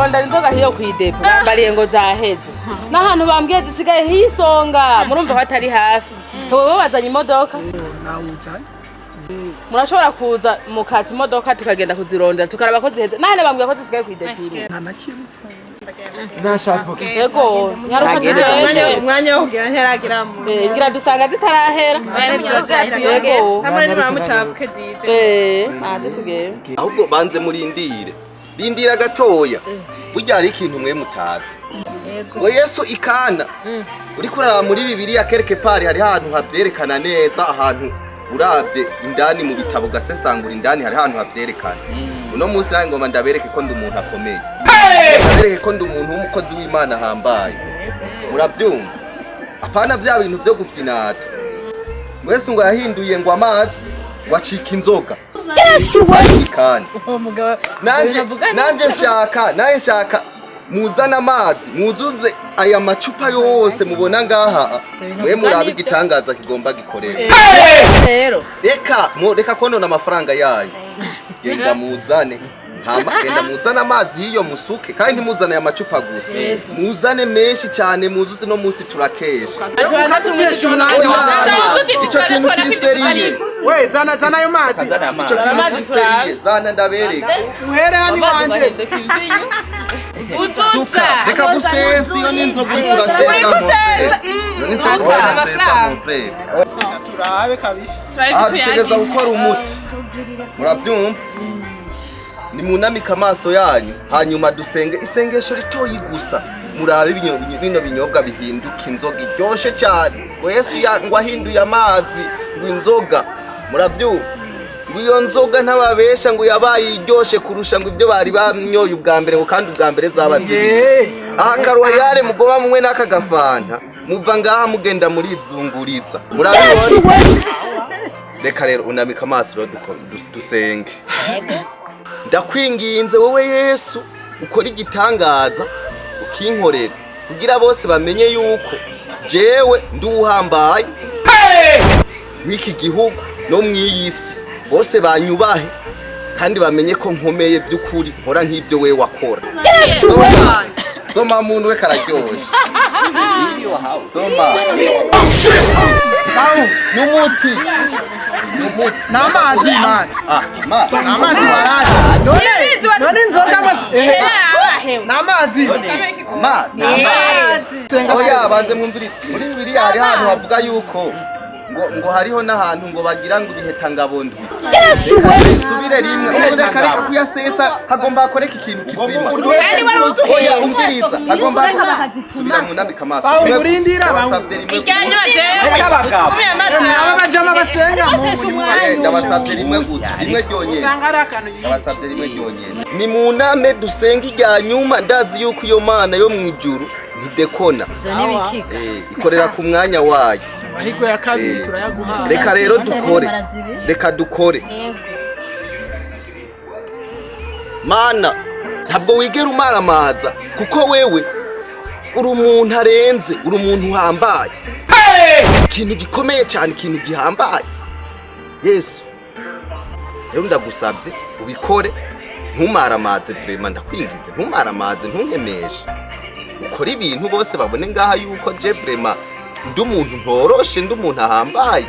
Kurondera inzoga hiyo kw'idepo, bambariye ngo zaheze, n'ahantu bambwiye zisigaye hisonga. Murumva ko atari hafi. Wowe wazanye imodoka? Nawuzanye. Murashobora kuza mukatsa imodoka, tukagenda kuzirondera, tukaraba ko ziheze. N'ahandi bambwiye ko zisigaye kw'idepo imwe. Nta na kimwe. Yego, nyaruka tugende. Umwanya wo kugira ntiyaragira mu Ngira dusanga zitarahera. Yego. Hamwe nimuramucafuke zize. Maze tugende. Ahubwo banze murindire, rindira gatoya. Burya hari ikintu mwe mutazi, ngo Yesu ikana uriko uraraba muri Bibiliya, quelque part hari ahantu havyerekana neza. Ahantu uravye indani mu bitabo, gasesangura indani, hari ahantu havyerekana. Uno munsi nawe ngoma ndabereke ko ndi umuntu akomeye, ndabereke ko ndi umuntu w'umukozi w'Imana ahambaye. Muravyumva? Apana vya bintu vyo gufyinata. Ngo Yesu ngo yahinduye ngo amazi ngo acika inzoga ikana. Nanje nshaka muzane amazi, muzuze aya macupa yose mubona ngaha. Mwe murabe igitangaza kigomba gikorera. Rero Reka reka konona amafaranga yayo. Genda muzane hama, genda muzane amazi y'iyo musuke, kandi ntimuzane aya macupa gusa, muzane menshi cyane, muzuze. No munsi turakesha. Oya, ico kintu kiri sérieux. We, zana, zana ayo mazi. Ico kintu kiri sérieux, zana ndabereka. Uhere hano iwanje. Suka, reka gusesa. Iyo ni inzoga uriko urasesa, mon frère. Iyo ni inzoga uriko urasesa, mon frère. Turabe kabisa. Aha dutegereza gukora umuti, murabyumva? Nimunamike amaso yanyu, hanyuma dusenge isengesho ritoyi gusa. Murabe bino binyobwa bihinduka inzoga iryoshe cyane. Ngo Yesu ngo ahinduye amazi ngo inzoga, murabyumva? Ngo iyo nzoga ntababesha, ngo yabaye iryoshe kurusha ngo ibyo bari banyoye ubwa mbere, ngo kandi ubwa mbere zaba zibiri. Aha karoyare mugoma mumwe n'aka gafanta, muva ngaha mugenda murizunguriza, murabibona? Reka rero unamika amaso rero, dusenge. Ndakwinginze wowe Yesu, ukora igitangaza ukinkorera, kugira bose bamenye yuko jewe ndi uhambaye mw'iki gihugu no mw'iyi si, bose banyubahe kandi bamenye ko nkomeye by'ukuri, nkora nk'ibyo we wakora. Soma, soma muntu we, kararyoshe. Soma n'umuti, n'umuti. Ni amazi, man. Ah, amazi. Ni amazi waraje. None inzoga mwese ni amazi. Amazi. Senga. Oya, banze mwumvirize. Muri Bibiliya hari ahantu havuga yuko ngo hariho n'ahantu ngo bagira ngo ibiheta ngabo ndwi. Subire rimwe ubwo, reka kuyasesa, hagomba hakoreka ikintu kizima. Oya, umviriza, hagomba subira munambika amaso. Bawu, urindira, bawu. Ndabasabye rimwe. Aba bajama basenga mu buri mwanya. Ndabasabye rimwe gusa, rimwe ryonyene. Usanga ari akantu. Ndabasabye rimwe ryonyene, ni mu name dusenge irya nyuma. Ndazi yuko iyo Mana yo mu ijuru ntidekona. Ikorera ku mwanya wayo. Amahirwe ya kabiri turayaguha. Reka rero dukore, reka dukore. Mana, ntabwo wigera umaramaza, kuko wewe uri umuntu arenze, uri umuntu uhambaye, ikintu gikomeye cyane, ikintu gihambaye. Yesu, rero ndagusabye ubikore, ntumaramaze. Vraiment, ndakwingize, ntumaramaze, ntunkemeshe. Ukore ibintu bose babone ngaha yuko je vraiment ndi umuntu ntoroshe, ndi umuntu ahambaye,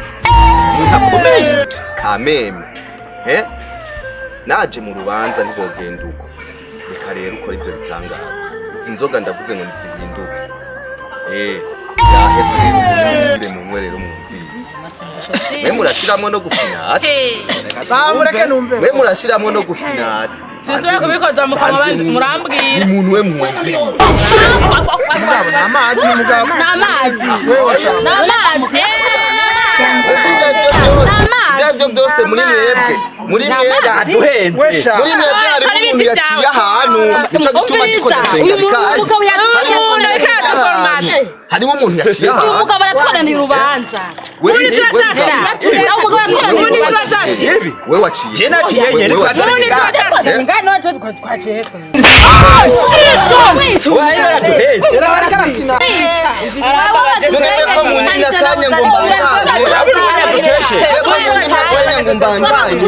umuntu akomeye kameme. Naje mu rubanza ntibogenda uko. Reka rero ukora ibyo bitangaza. Izi nzoga ndavuze ngo ntizihinduke. Yaheze rero, musubire munywe rero, mwumvirize. Mwe murashiramwo no gufinata. Bamureke numve. Mwe murashiramwo no gufinata. Sinsubira kubikoza mu kanwa, murambwira. Ni muntu we, mwumvirize. Mugabo, ni amazi, mugabo. Ni amazi. Wewe washaka. Ni amazi. Ibyo byose muri mwebwe Aduhenze. Wesha. Muri mwebwe harimo umuntu yaciye ahantu, nico gituma ndiko ndasenga. Uyu muntu Bikaye. mugabo Umuntu ariko araduforomate. Harimo umuntu yaciye Uyu ahantu. mugabo aratwaranira urubanza. We Uyu mugabo aratwaranira Ubu urubanza. ntitwazashira. Ibi. We waciye. Je naciye We nyene. waciye. Ubu ntitwazashira. Ngano. Twaciye. Wahe baraduheze. Era bariko arafina. None ko munyimye akanya ngo mbandanye. Baraduteshe. Ko munyimye akanya ngo mbandanye.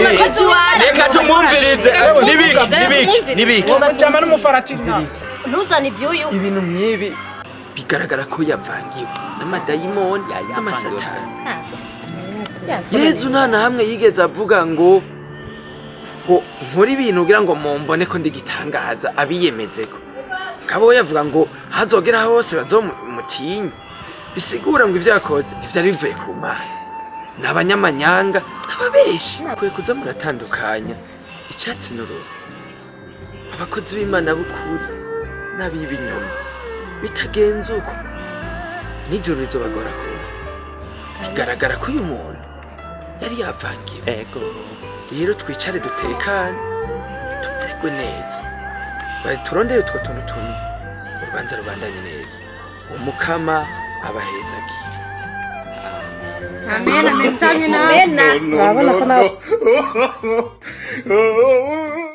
Reka tumwumvirize. Nibiki, nibiki, nibiki. Mujama n'umufaratiri ntabwo. Ntuzane ibyuyu. Ibintu nk'ibi bigaragara ko yavangiwe n'amadayimoni n'amasatani. Yezu nta na hamwe yigeze avuga ngo nkore ibintu kugira ngo mumbone ko ndi gitangaza abiyemezeko. Kabo we yavuga ngo hazogera hose bazomutinye, bisigura ngo ivyo yakoze ntivyari bivuye ku Mana, ni abanyamanyanga n'ababeshi. Kwe kuza muratandukanya icyatsi n'uruhu, abakozi b'Imana b'ukuri n'ab'ibinyoma. Bitagenze uko, nijoro rizobagora kuba. Bigaragara ko uyu muntu yari yavangiwe. Ego. Rero twicare dutekane, tumererwe neza, bari turondere utwo tuntu tumwe, urubanza rubandanye neza. Umukama abahezagire. Amen, amen. Urabona ko nawe No, no.